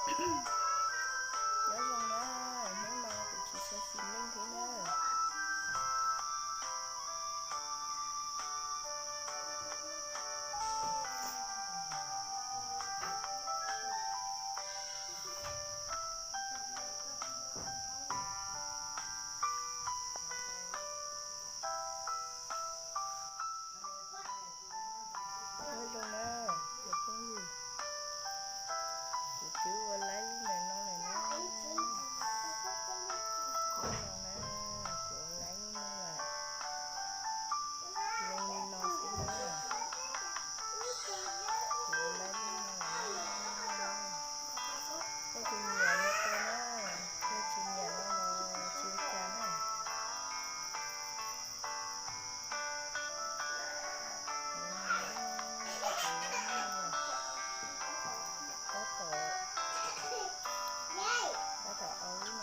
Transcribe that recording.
Nyob zoo na, hnub no kuv tsis tshua xis neej thiab na. Nyob zoo na, cov phooj ywg, kuv twb ua laib lub ntawm no lawm na. Nyob zoo na, kuv ua laib lub no lawm. Zoo li no xwb na. Kuv ua laib lub no lawm na. Koj tsis nyiam no tau na, koj tsis nyiam no los tsis ua cas na. Tab tom, tab tom au lub